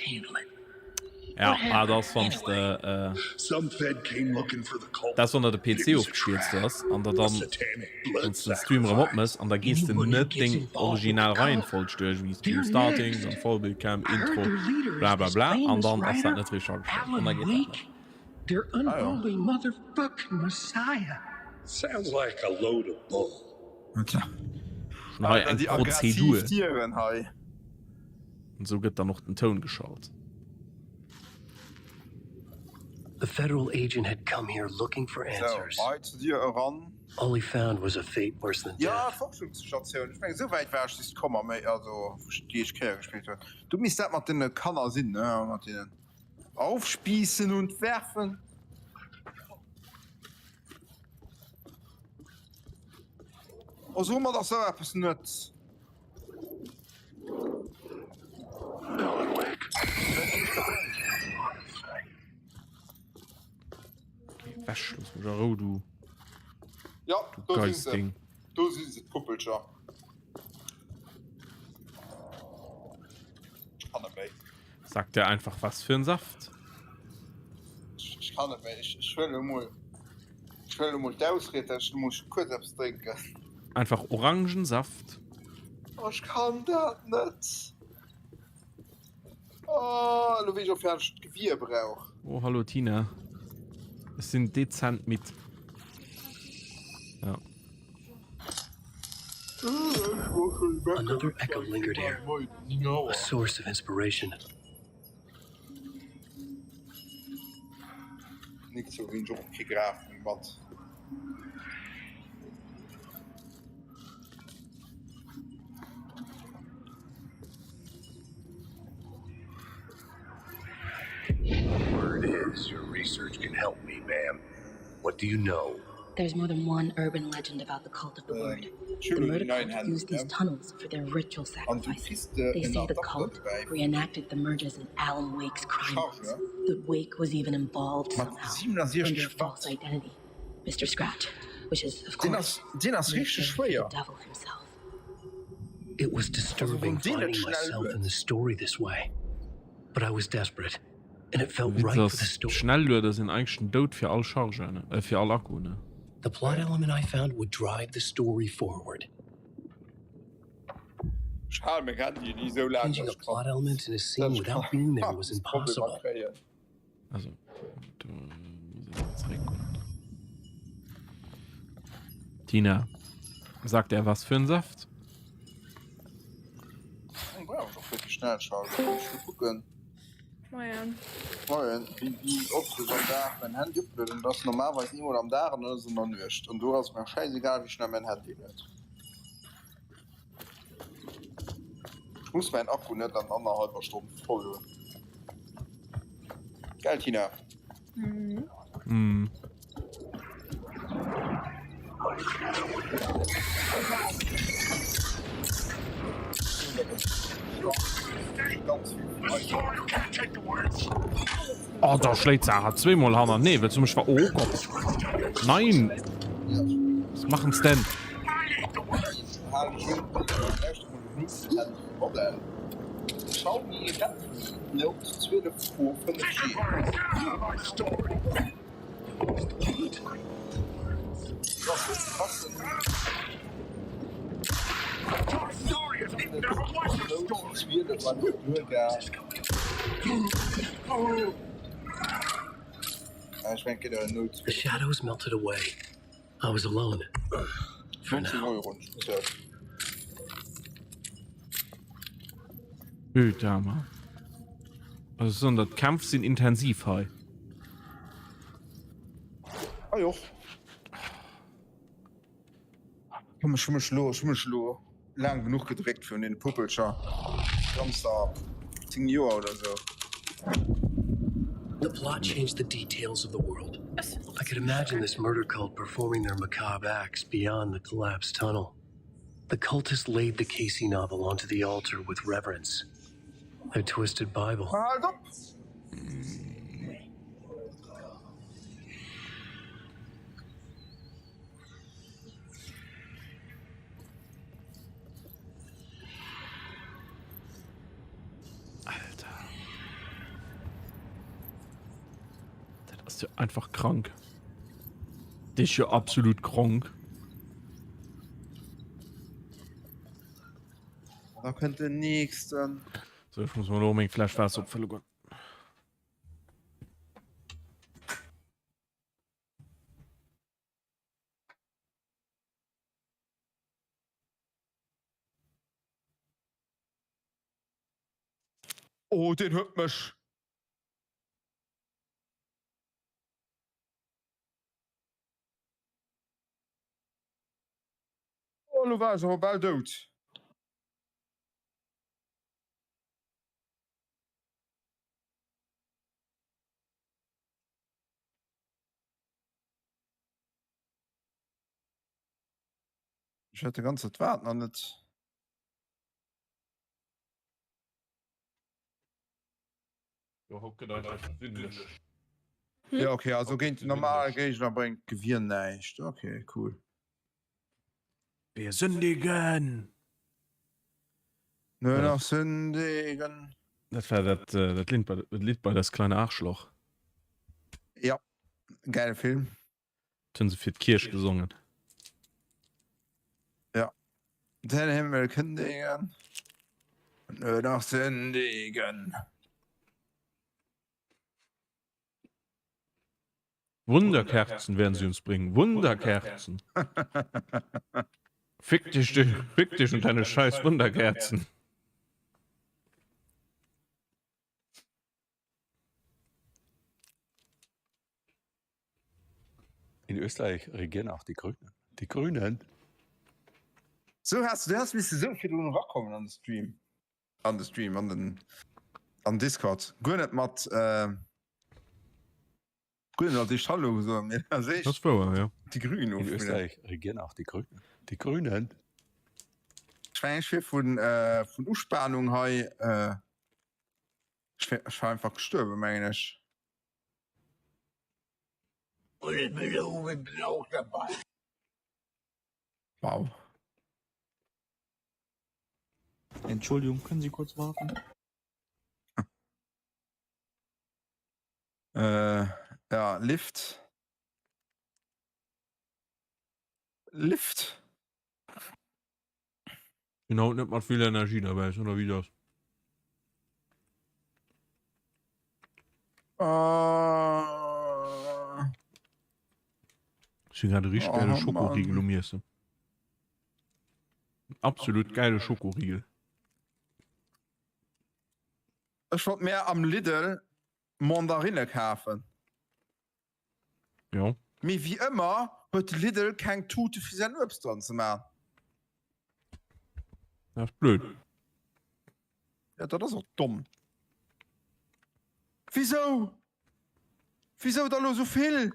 Handle it. Ja, ah, dat ass wann s de dat ass wann der de PC ofgestierzt ass an der dann wann s de den Stream erëm opmëss an da gees de net deng original Reihenfolg duerch wéi Stream Starting, dann Vollbildcam, Intro, bla bla bla an dann ass dat net richteg agestallt an da geet dat net. Schon hei eng Prozedur. An esou gëtt dann och den Toun geschalt. The federal agent had come here looking for answers. Sou, hei zu dir eran. All he found was a fate worse than Ja, death. Forschungsstatioun. Ech mengen, esou wäit war ech just komm a méi, also wou ech déi éischt Kéier gespillt hunn. Do misst dat mat deene Kanner sinn, ne? Mat deenen Aufspießen und werfen. Oh, so mat ass sou eppes net. Wäsch, looss mech a Rou, du. Ja, du do sinn geiz se. Ding. Do sinn se, d'Puppelcher. Ech kann net méi. Sagt der einfach was für en Saft. Ech kann net méi. Ech, ech huelen emol, ech huelen emol d'Ausried, dat ech emol kuerz eppes drénken. Einfach Orangensaft. Oh, ech kann dat net. Oh, elo weess ech och firwat ech d'Gewier brauch. Oh, hallo Tina. Ech sinn dezent midd. Ja. Another echo lingered here, a source of inspiration. Nix, do ginn ech och kee Graf méi mat. Word is your research can help me, ma'am. What do you know? There's more than one urban legend about the cult of the word. The murder cult used these tunnels for their ritual sacrifices. They say the cult reenacted the murders in Alan Wake's crime books. That Wake was even involved somehow under a false identity. Mr. Scratch, which is of course Deen ass richteg schwéier. the devil himself. It was disturbing Also, wann deen net finding schnell myself huet. in the story this way. But I was desperate, and it felt Witz right for ass, the story. Schnelllueder sinn eigentlech den Doud fir all Chargeur, ne? Äh, fir all Akku, ne? The plot element I found would drive the story forward. Ech hale meng Handyen ni esou laang, Changing dass a ech kann, plot element in a scene dass ech without kann being there was Problemer impossible. kréien. Also, do muss ech zréckgoen. Tina, sagt er was für en Saft? Eng brauch ech och fir déi Schnellschalter. Ech will kucken. Moien. Moien. Wéi wéi oft ech am Dag mäin Handy oplueden, dat ass normalerweis eemol am Dag an dann ass et an der Nuecht. An do ass et mir schäisegal wéi schnell mäin Handy luet. Ech muss mäin Akku net an annerhallwer Stonn voll hunn. Gell Tina? Mhm. Mhm. Oh, da schléit se awer zweemol hannertenee. Wëlls du mech ver... Oh Gott. Nein! Was machen s denn? Xiaomi Redmi Note 12 Pro 5G. The shadows melted away. I was alone. For now. Putain, Mann. Also ech soen der, d'Kämpf sinn intensiv hei. Ah jo. Komm, ech hu mech lo, ech hu mech lo laang genuch gedréckt virun deene Puppelcher. Ganzer 10 Joer oder sou. The plot changed the details of the world. I could imagine this murder cult performing their macabre acts beyond the collapsed tunnel. The cultists laid the Casey novel onto the altar with reverence. Their twisted Bible. Halt op! Alter. Ass jo einfach krank. Dee ass jo absolut kronk. Da kënnt den nächsten. So, ech muss mer elo meng Fläsch Waasser opfëlle goen. Oh, deen huet mech. Oh, lo war ech awer bal dout. Ech wäert de ganze Zäit waarden an net. Ja okay, also géint den normale Géigner bréngt d'Gewier näischt. Okay, cool. Wir sündigen! Nur noch sündigen. Dat war dat, äh, dat Lied bei, dat Lied bei das kleine Arschloch. Ja, geile Film. Dat hunn se fir d'Kierch gesongen. Ja. Den Himmel kündigen. Nur noch sündigen. Wunderkerzen werden sie uns bringen. Wunderkerzen. Fick dich, du, fick dich und deine scheiß Wunderkerzen. In Österreich regieren auch die Grünen. Die Grünen. Sou has du has misse sou virdrun erakommen an de Stream an de Stream an den an Discord guer net mat äh, guer net als ich Hallo gesot mee als Das ist wouer, ja. Die Grünen In Österreich regieren auch die Grünen. Die Grünen. Ech war eng vun äh, vun Uspanung hei äh, ech war einfach gestuerwen mengen ech. Wow. Entschuldigung, können Sie kurz warten? Äh, ja, Lift. Lift. Sinn haut net mat vill Energie derbäi, oder wéi das? Uh... Ech sinn grad e richteg geile Oh, Schokoriegel Mann. um Iessen. Absolut geile Schokoriegel. Ech wollt mir am Lidl Mandarinne kafen. Jo. Mee wéi ëmmer huet de Lidl keng Tute fir säin Uebst dran ze man. Dat ass blöd. Ja, dat ass och domm. Wisou? Wisou da lo sou vill?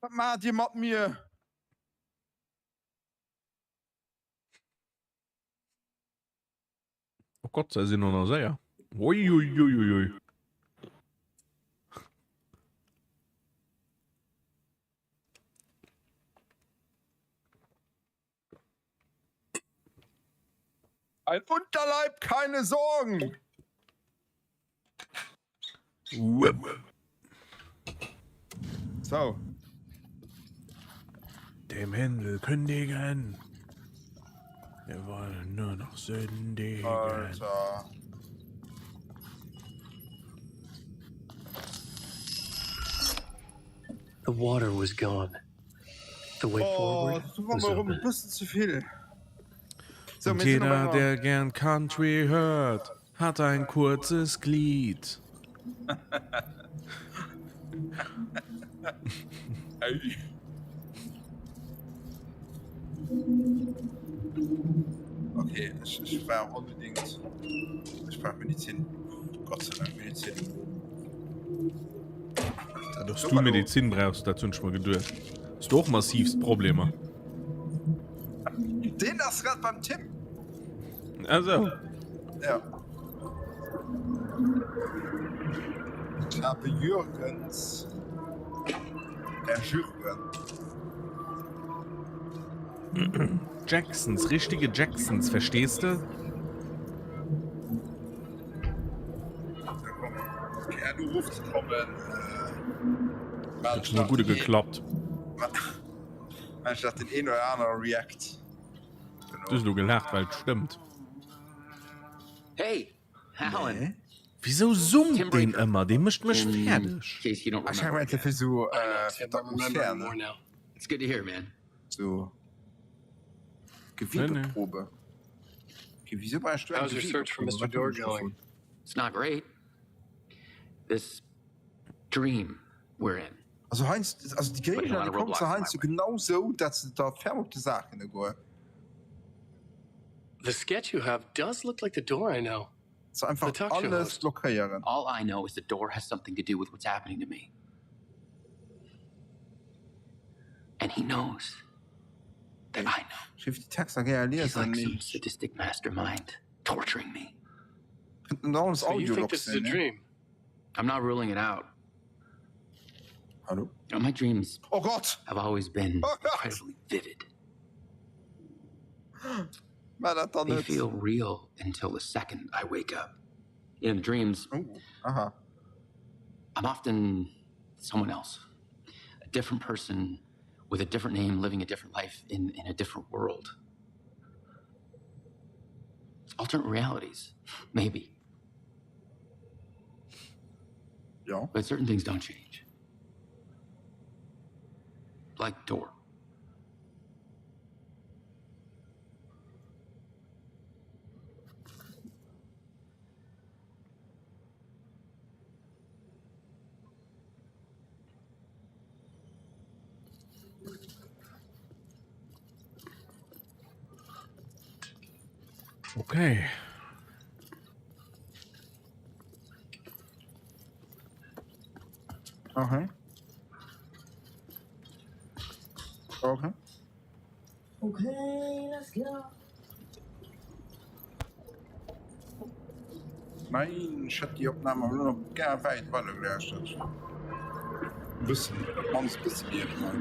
Wat maacht dir mat mir? Oh Gott, sei sinn nach séier. Uiuiuiui. Ein Unterleib, keine Sorgen! So. Dem Händel kündigen. Wir wollen nur noch sündigen. Alter. The water was gone. The way Oh, forward du war was mir erëm open. e bëssen ze vill. So, Und mir sinn op jeder, enger. der gern Country hört, hat ein kurzes Glied. Ey. Okay, ech, ech brauch onbedingt. Ech brauch Medizin. Gott sei Dank Medizin. Dass du Medizin brauchs, dat hunn ech mer geduecht. Hues du och massivst Problemer? Deen ass grad beim Tim. Also. Ja. Ich habe Jürgens. Der Jürgen. Jacksons, richtige Jacksons, verstees de? Huet schon gude geklappt. Den een oder anere React. Du hues elo gelaacht, well et stëmmt. Hey, Alan. Wisou summt deen ëmmer? Dee mécht mech fäerdeg. Ech hat gemengt, dat wier sou fir d'Atmosphär, ne? It's good to hear, man. Sou Gewebeprobe. Okay, wieso brauchst du eng How's your search for Gewebeprobe? Mr. Wat Door hunn ech going? dovun? It's not great. This dream we're in. Also heiansdo, also déi Géigner, déi kommen zwar heiansdo genau sou, dat se der ferm op de Sak kënne goen. The sketch you have does look like the door I know. Se einfach The talk show alles host. blockéieren. All I know is the door has something to do with what's happening to me. And he knows that I know. Ech géif déi Texter gäre He's liesen, like mee some sadistic mastermind torturing me. kënnten alles So you think Audiologs this is a sinn, ne? dream? I'm not ruling it out. Hallo? You know, my dreams Oh Gott! have always been Oh Gott! incredibly vivid. War dat dann They net? feel real until the second I wake up. In the dreams, Oh, aha. I'm often someone else, a different person with a different name, living a different life in, in a different world. Alternate realities, maybe. Ja. But certain things don't change. Like door. Okay. Okay. Okay. Okay, let's go. Nein, ech hätt déi Opnam awer elo nach gär wäit weider gelauschtert. E bëssen, op d'mannst e bësse méi emol.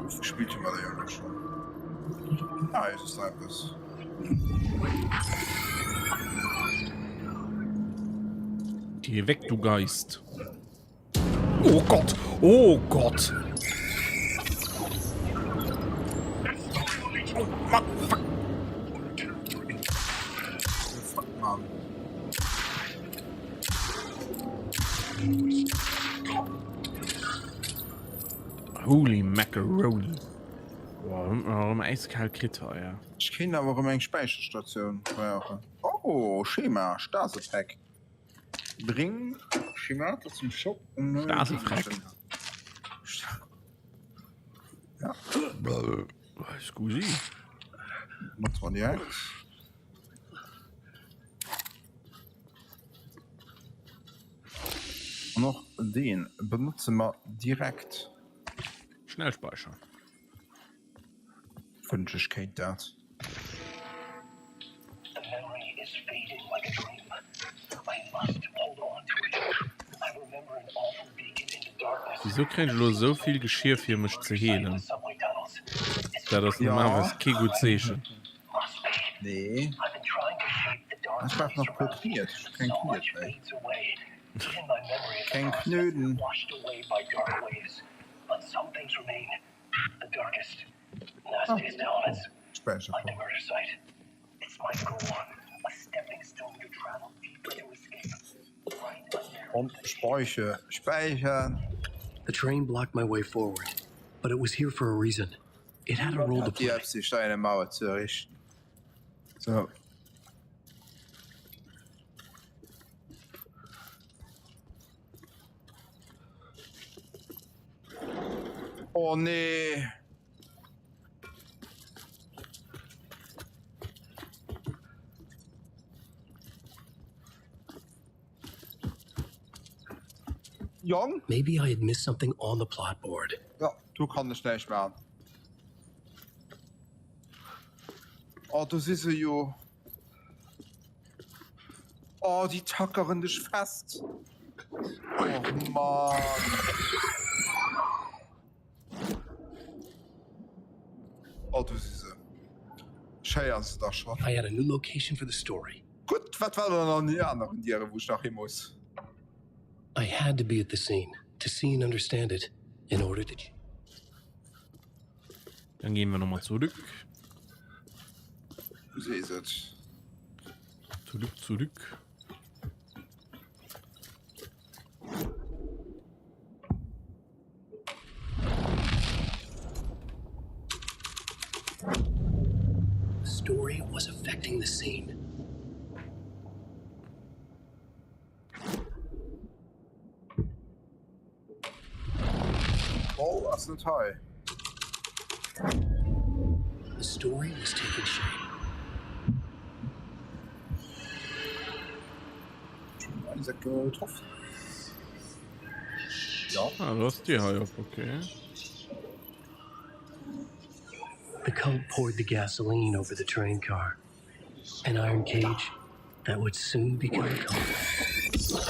Ofgespillt hu mer der jo elo schonn. Ah, hei ass nach eppes. Geh weg, du Geist. Oh Gott, oh Gott. Oh Mann, fuck. Fuck, Mann. Holy Macaroni. Boah, erëm äiskal kritt hei, ja. Ech kéint awer erëm eng Späicherstatioun brauchen. Oh, Schema, Stasepack. Bring Schemata zum Shop um neue Stasefreck. Gegenstände. Ja. Scusi. Notze mer direkt. An och deen benotze mer direkt. Schnellspeicher. Wënsch ech kéint dat. Wisou kréien ech elo esou vill Geschir fir mech ze heelen? Dat ass normalerweis kee gutt Zeechen. Nee. Ech brauch nach e puer Kniet. Ech hu keng Kniet méi. Keng Knöden. Komm, Speiche, speichern. The train blocked my way forward, but it was here for a reason. It had a role to Hat die play. Absicht, eine Mauer zu errichten. So. Oh nee. Jong? Maybe I had missed something on the plot board. Ja, do kann ech näischt maachen. Oh, do si se jo. Oh, déi tackeren dech fest. Och Mann. Oh, do si se. Schéi ass se da schonn. I had a new location for the story. Gutt, wat war dann an den aneren Dieren, wou ech nach hi muss? I had to be at the scene to see and understand it in order to. Dann gehen wir nochmal zurück. Du sees et. Zurück, zurück. The story was affecting the scene. Oh, ass net hei. The story was taking shape. Isaac getroffen. Ja. Ah, du hast die hei op, okay. The cult poured the gasoline over the train car. An iron cage that would soon become a cult.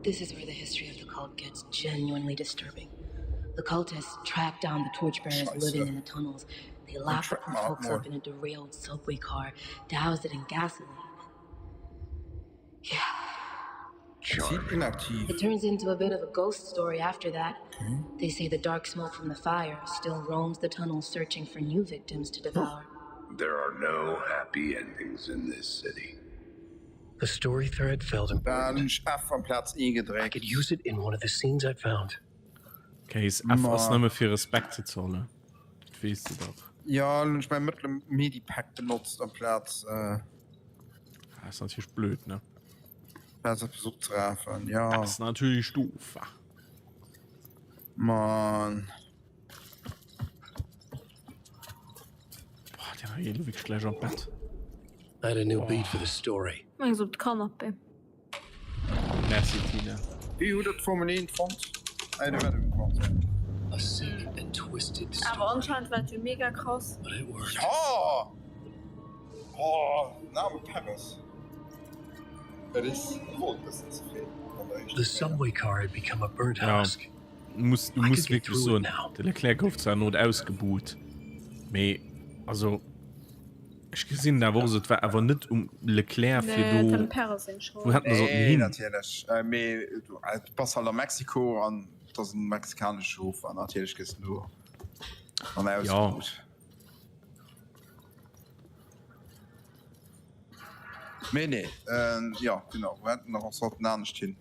This is where the history of the cult gets genuinely disturbing. The cultists track down the torchbearers living in the tunnels. They lock the poor folks up in a derailed subway car, douse it in gasoline. Yeah. It turns into a bit of a ghost story after that. Okay. They say the dark smoke from the fire still roams the tunnels searching for new victims to devour. There are no happy endings in this city. The story thread felt important. I could use it in one of the scenes I found. Case F ass nëmme fir Respekt ze zollen. Dat weess de dach. Jo, hunn ech mäi mëttlere Medipack benotzt amplaz. Äh, ass natierlech blöd, ne? Plaz eppes opzerafen, ja. Dat ass natierlech doof, wa? Mann. Boah, der geet elo wierklech gläich an d'Bett. I had a new beat for the story. Mengs op d'Canapé. Merci Tina. Wéi hutt der d'Formel 1 fonnt? Ah, do war de Commentaire. A sick and twisted Awer story, anscheinend war et jo mega krass. but it worked. Ja! Oh, den arme Perez. Dat is wollt e bëssen ze vill an der éischter The Kéier. subway car had become a burnt Ja. husk. Muss, du I muss could get wierklech through it soen, now. de Leclerc gouf zwar not ausgebuht, mee also ech gesinn dat awer och esou, et war awer net um Leclerc fir Nee, do, et war dem Perez seng Schold. wou hätt en da sollten Nee, hin? natierlech. Mee du bass halt a Mexiko an et ass en mexikanesche Hof an natierlech gëss du do dann Ja. ausgebuht. Mee nee, jo genau, wou hätt en nach och sollten anescht hin?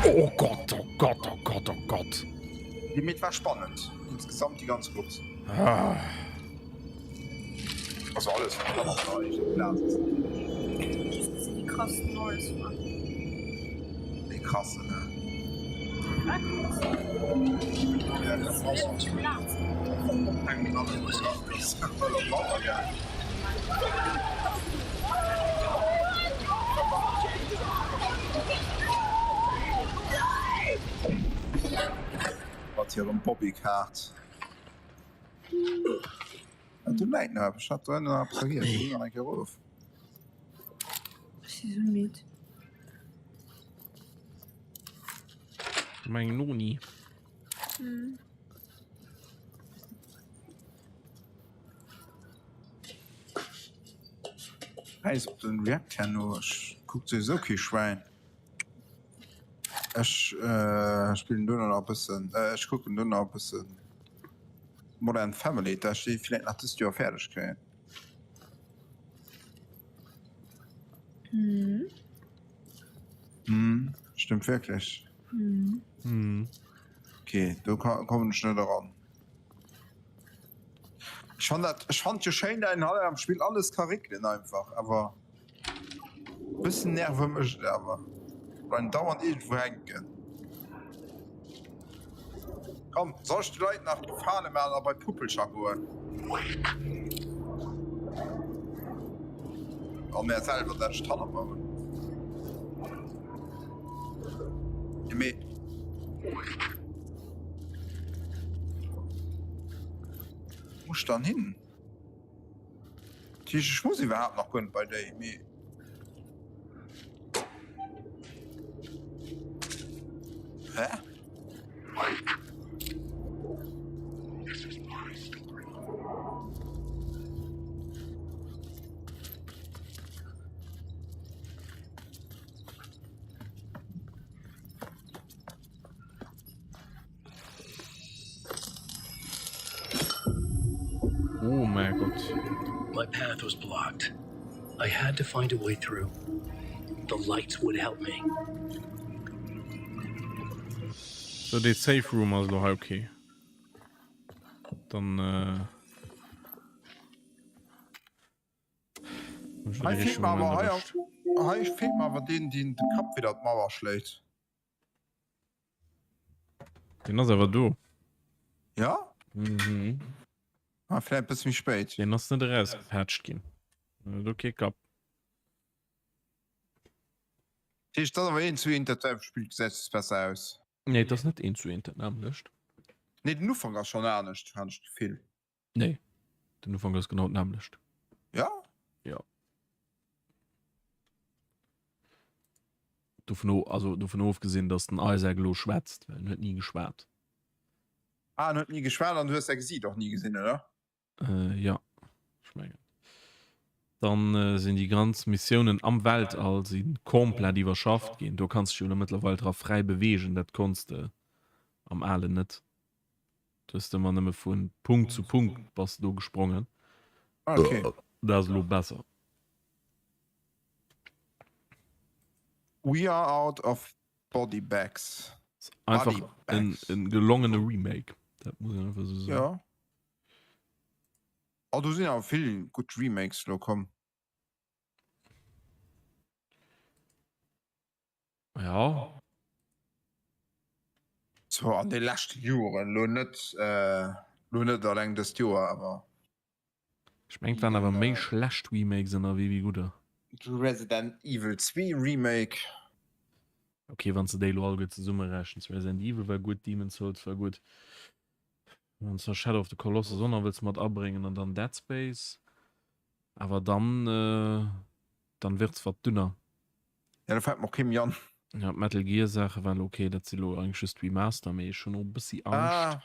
Oh Gott, oh Gott, oh Gott, oh Gott. Nee, mee et war spannend insgesamt déi ganz Course. Ah. Also alles wat hannert der éischter Plaz ass. Just gesinn wéi krass den Norris war. Dee krassen, ne? War krass. Ja, krass. Mat hirem Bobbycart. Du läit nach eppes. Ech hat do ënnen nach eppes vergiess. Ech muss nach eng Kéier erof. Ech si sou midd. Meng Noni. Schäiss op den React herno, ech kuckt souwisou kee Schwäin. Ech spillen duerno nach e bëssen, ech kucken duerno nach e bëssen Modern Family, dat ech déi vläit nach dëst Joer fäerdeg kréien. Hm, stëmmt wierklech. Ok, do kommen ech net eran. Ech fann dat, ech fann jo schéin dat een hei am Spill alles ka réckelen einfach, awer bëssen nerve mécht et awer bleiwen dauernd iergendwou hänken. Komm, soll ech de Leit nach d'Gefale maachen a bei d'Puppelcher goen? An mär selwer dat ech hannert mer hunn. Mee Wou muss ech dann hin? Dat heescht, ech muss iwwerhaapt nach guer net bei déi, mee. Hä? Oh mein Gott. My path was blocked. I had to find a way through. The lights would help me. So, dee Safe Room ass elo hei okay. Dann äh Hei feelt mer awer hei, hei feelt mer awer deen, deen de Kapp widder d'Mauer schléit. Den ass awer do. Ja? Mhm. Ah, vläit bësse méi spéit. Den ass net erausgepatcht ginn. Do kee Kapp. Dat heescht, dat ass awer eent zu eent dat selwecht Spill, gesäit just besser aus. Nee, et ass net eent zu eent dat nämmlecht. Nee, den Ufank ass schonn anescht, hat ech d'Gefill. Nee, den Ufank ass genau d'nämmlecht. Ja? Ja. Dovun, also dovun ofgesinn, datt den Isaac elo schwätzt, well en huet ni geschwat. Ah, en huet ni geschwat an du hues säi Gesiit och ni gesinn, oder? Äh, ja, ech mengen. Dann äh, sinn déi ganz Missiounen am Weltall si komplett iwwerschafft ginn. Do kanns du dech jo elo mëttlerweil dra fräi beweegen, dat konns de am Alen net. Du hues ëmmer nëmme vu Punkt zu Punkt bass de do gesprongen. Ah, okay. Dat ass elo besser. We are out of body bags. Einfach en, en gelongene Remake. Dat muss een einfach esou soen. Ja. Oh, do sinn awer vill gutt Remakes elo komm. Ja. So an de leschte Joren, lo net, lo net alleng dëst Joer, awer. Ech mengen et waren awer méi schlecht Remakes ënnerwee wéi gudder. De Resident Evil 2 Remake. Ok, wann s de déi elo alleguer zesummerechens, Resident Evil war gutt, Demon's Souls war gutt, wann s de Shadow of the Colossus och nach wëlls mat abréngen an dann Dead Space, awer dann, dann wird's wat dünner. Ja, do fällt mer och kee méi an. Ja, d'Metal Gear Saache waren ok, dat si lo eigentlech just Remaster, mee ech hunn och e bëssi Angscht.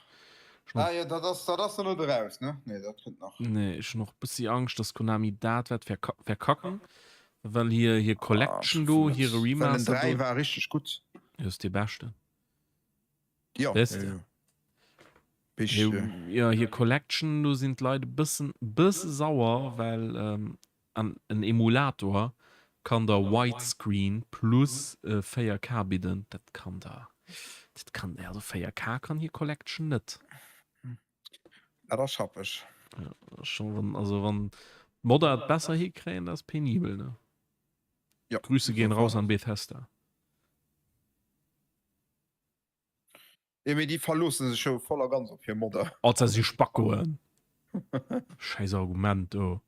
Ah, ah jo, dat ass, dat ass nach net eraus, ne? Nee, dat kënnt nach. Nee, ech hunn och e bëssi Angscht, dass Konami dat wäert verkacken, well hir, hir Collection do, hire Remaster do. Well den 3 war richteg gutt. Jo, ass dee beschten. Jo, jo, jo. Jo, hir Collection, do sinn d'Leit e bëssen, bësse sauer, well An en Emulator kann der Widescreen plus 4K bidden, dat kann der, dat kann, also 4K kann hir Collection net. Dat ass schappeg. Ja, schon wann, also wann d'Modder et besser hikréien, dat ass penibel, ne? Jo. Grüße gehen raus an Bethesda. Jo, mee déi verloosse sech jo voll a ganz op hir Modder. Oh, dat si Spackoen. Schäiss Argument do.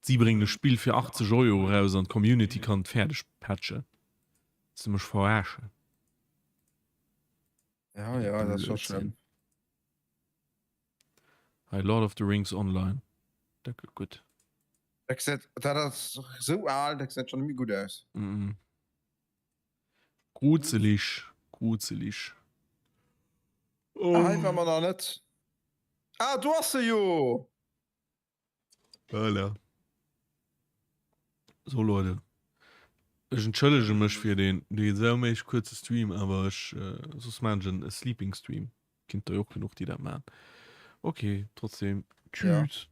Si bréngen e Spill fir 80 Euro eraus an d'Community kann et fäerdeg patchen. Wëlls de mech verarschen? Ja, ja, dat ass scho schlëmm. Hei, Lord of the Rings Online, dat gëtt gutt. Dat gesäit, dat ass esou al, dat gesäit schonn net méi gutt aus. Gruzelig, gruzelig. Oh. Hei war mer nach net. Ah, do ass se jo! Voilà. So Leute, ech entschëllege mech fir deen dee sauméisch kuerze Stream, awer ech äh, soss maan ech en e Sleeping Stream. Ginn der jo och genuch déi dat maan. Ok, trotzdem Ja. tschüss.